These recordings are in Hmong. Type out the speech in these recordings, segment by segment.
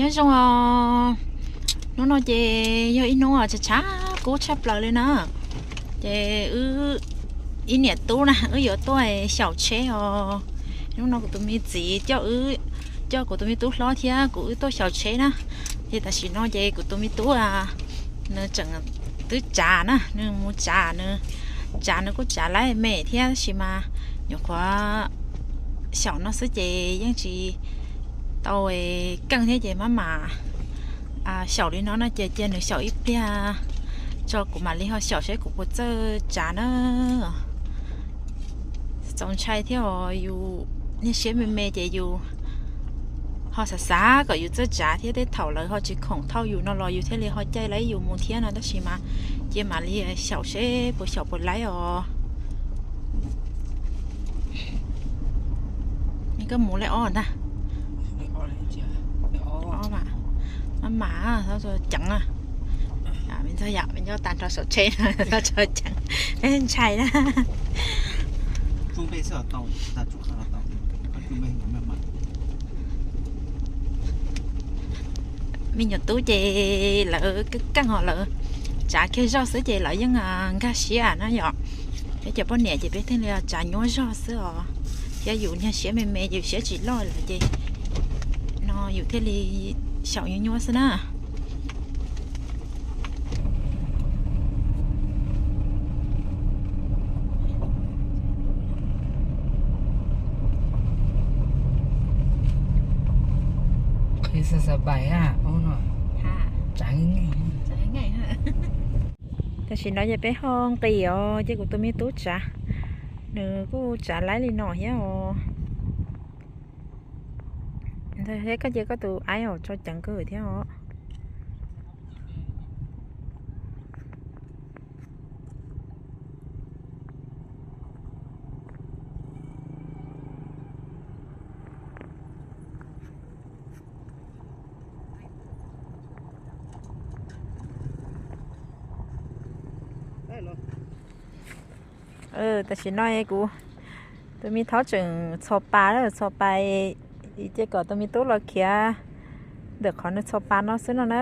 Nyob zoo os, hnub no ces yog ib hnub tshav tshav kub tshaj plaws li na. Ces wb ib niam tub na, wb yuav tuaj xyaum tsheb os. Hnub no kuv tus me txiv coj wb, coj kuv tus me tub hlob thiab kuv wb tuaj xyaum tsheb na. Ces tam sim no ces kuv tus me tub, nws tseem twb tsav na, nws mus tsav, nws tsav nws kuj tsav lawm me thiab tab sis mas nyuam qhuav xyaum no xwb ces yeej tsis tau keej thiab ces maj mam xyaum li no no ces cia nws xyaum ib pliag tso kuv mam li ho xyaum seb kuv puas txawj tsav na. Txaus ntshai thiab os, yus niag siab me me ces yus ho xav xav kom yus txawj tsav thiab tej thaum lawv ho tsis khoom thauj yus no los yus thiaj li ho caij laib yus mus thiab no tab sis mas cia mam li xyaum seb puas xyaum puas laib os. Koj mus lej ob ntag. Maj mam, ceev, me ntxog yam me nco tas nrho saum tsheb no, tso ceev, ntshai na. Me nyuam tub ces lawv keej keej ho lawv tsav kiag zog xwb ces lawv yeej nkag siab na yom. Peb cov poj niam ces peb thiaj li tsav nyuaj zog xwb os. Thiab yus niag siab me me yus siab tsis loj lawm ces no yus thiaj li xyaum nyuaj nyuaj xwb na. Tam sim no ces peb ho nqis os, ces kuv tus me tub tsav, nws kuj tsav laib li no thiab os. Thiab koj cia koj tus aib os, tso ceev kawg thiab os. Tam sim no kuv tus me thaub tseem txhos pas, txhos pas, ces kom tus me tub los khiav ntawm qhov nws txhos pas no xwb no na.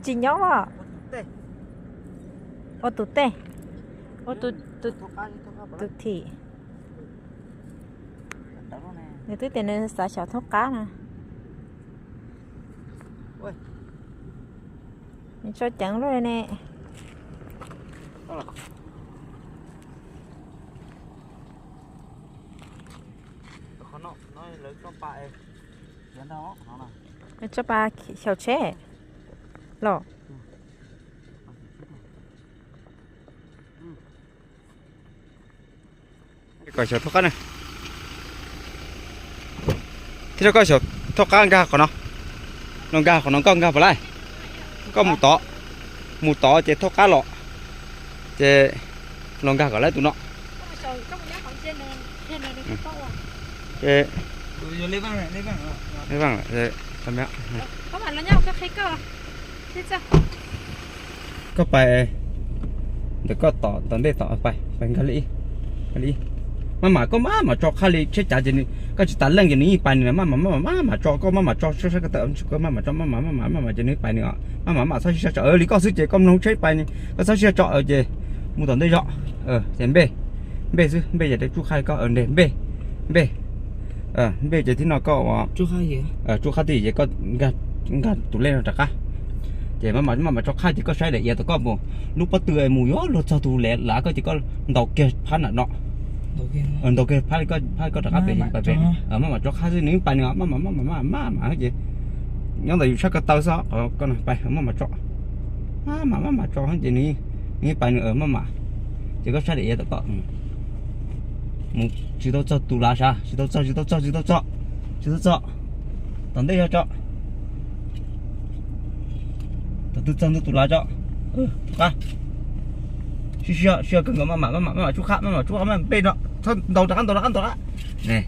Tsis nyob os. Ua tus tej, ua tus thim. Nws twb tias nws xav xyaum thoob qab na. Nws tso ceev luaj li ne. Nws tso pas xyaum tsheb los. Kom xyaum thoob qab na. Thiab koj xyaum thoob qab nkag qhov no. No nkag qhov no, koj nkag puas laij? Koj mus tod, mus tod ces thoob qab los, ces los nkag kom laij tus no. Koj pais ntawm koj tom tom ntej tom, pais, pais nkag li ib, nkag li ib. Maj mam, koj maj mam tso qhab li tsheb cav ces nws, koj tsis tas leej ces nws yeej pais nws, maj mam maj mam maj mam tso, koj maj mam tso sab sab ko taw, koj maj mam tso maj mam maj mam maj mam ces nws pais nws os. Maj mam maj mam txhob sib sab tso li koj xwb ces koj mloog tsheb pais nws, koj txhob sib sab tso ces mus tom ntej zog. Ces npej, npej xwb, npej ces tsuj qhab koj, npej, npej, npej ces tib no koj ua tsuj qhab twj ywm ces koj nkag tus lej no rov qab. Ces maj mam maj mam tso qhab ces koj saib daim iav tom koj mus, lub pob tw mus yuav luag txog tus lej lav koj ces koj ntaus kiag phab nram no. Ntaus kiag phab li koj, phab koj rov qab pem, maj mam tso qhab xwb nws pais nws os, maj mam maj mam maj mam ces nyob ntawm yus sab ko taw xwb, koj pais maj mam tso, maj mam maj mam tso ces nws, nws pais nws maj mam. Ces koj saib daim iav tom koj mus, tsis tau txog tus lav sav, tsis tau txog, tsis tau txog, tsis tau txog, tsis tau txog. Tom ntej yog tso, tom twg txog ntawd tus lav tso. Qab, sib sib kawg nkaus, maj mam maj mam tsuj qhab, maj mam tsuj qhab, maj mam npej no, txhob ntaus rov qab, ntaus rov qab, ntaus rov qab. Ne,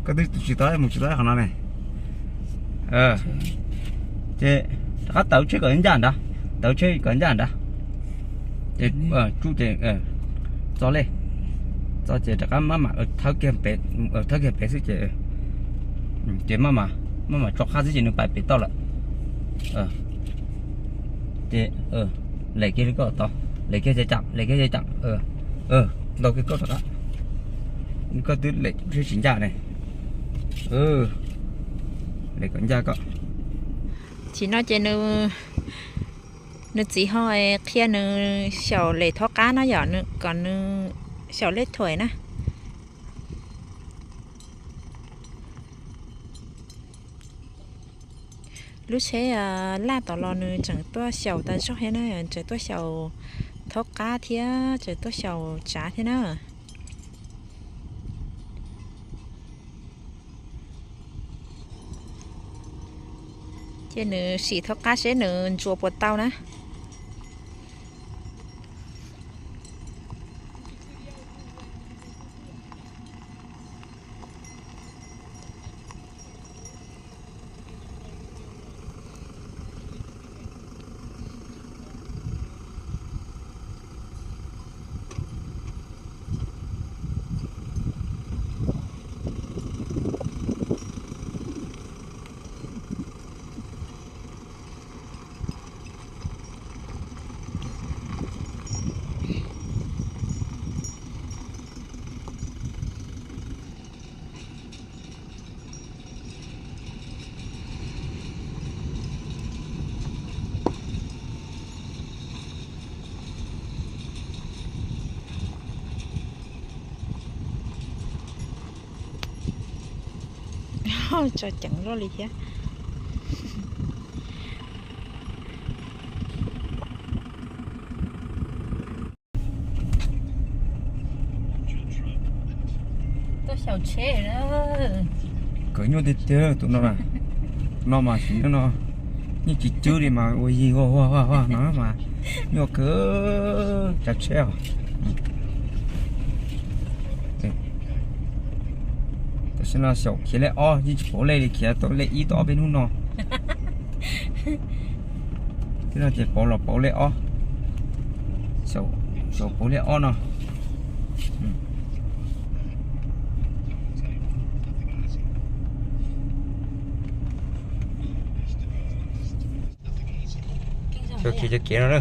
koj twb tsis tau mus, tsis tau qhov no ne. Ces rov qab tawv tsheb kom ncaj nrad, tawv tsheb kom ncaj nrad. Ces tsuj ces txo li, txo ces rov qab maj mam thawb kiag pem, thawb kiag pem xwb ces, ces maj mam, maj mam tso qhab xwb ces nws pais pem toj lawm. Ces lem kiag li koj tod, lem kiag ces ceem, lem kiag ces ceem. Ntaus kiag koj rov qab, koj twb lem tsis ncaj ne. Lem kom ncaj koj. Tam sim no ces nws txiv ho qhia nws xyaum lem thaub qab na yom, kom nws xyaum lej thuam na. Lub tsheb laj tom los nws tseem tuaj xyaum tas zog thiab na, tseem tuaj xyaum thaub qab thiab tseem tuaj xyaum tsav thiab na. Ces nws sim thaub qab seb nws ntsuas puas tau na. Tso ceev luaj li thiab. Tuaj xyaum tsheb na. Kawg nyuaj tiag tiag tus no na. No mas sim neej no yeej tsis cwb li mas ua yig ua ua ua no mas nyuaj kawg tsav tsheb os. Tam sim no xyaum khiav lej ob yeej tsis pauv lej li, khiav tau lej ib tau ob peb hnub no. Tib no ces pauv los pauv lej ob, xyaum pauv lej ob no. Tso kiag cov kev no na.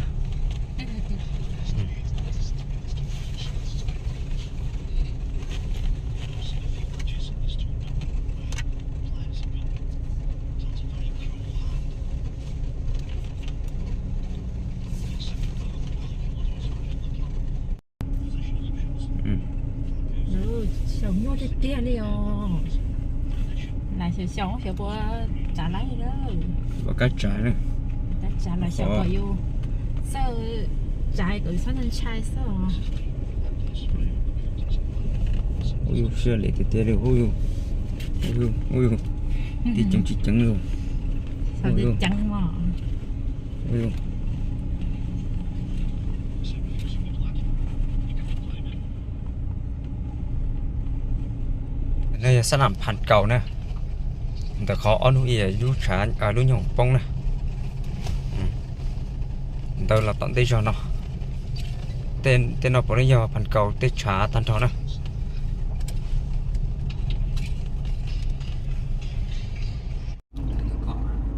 Xyaum nyuaj tiag tiag li os. Lam xyaum xyaum xyov puas tsav laib li. Puas kab tsav na. Kab tsav los xyaum kom yus txawj tsav kom yus txhob ntshai xwb. Ub yus siab lem tiag tiag li, ub yus, ub yus, ub yus, tib ceev tsis ceev li. Xyaum ceev mas. No yog sab nam Phas Kaus na, ntawm qhov ob hnub ib lub tshav lub nyoog poob na. Ntawd los tom ntej zog no, tej no puav leej yog Phas Kaus tej tshav tag nrho na.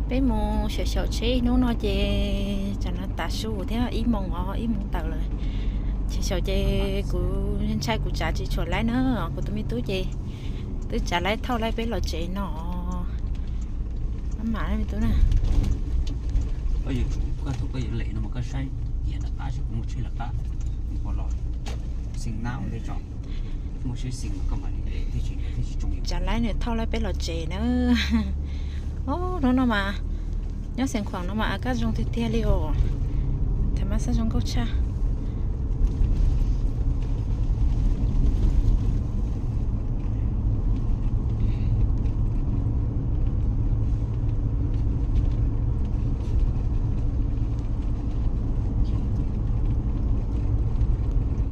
Peb mus xyaum xyaum tsheb ib hnub no ces tsam no tav su thiab ib moos os, ib moos tawm lawm. Xyaum xyaum ces kuv ntshai kuv tsav tsis tshua laib na, kuv tus me tub ces twb tsav laib thauj laib peb los tsev no. Maj mam me tub na. Tsav laib nws thauj laib peb los tsev na. Ub, hnub no mas nyob Xeev Khuam no mas a kaj zoo tiag tiag li os. Thaum mas xab zoo nkauj tshaj.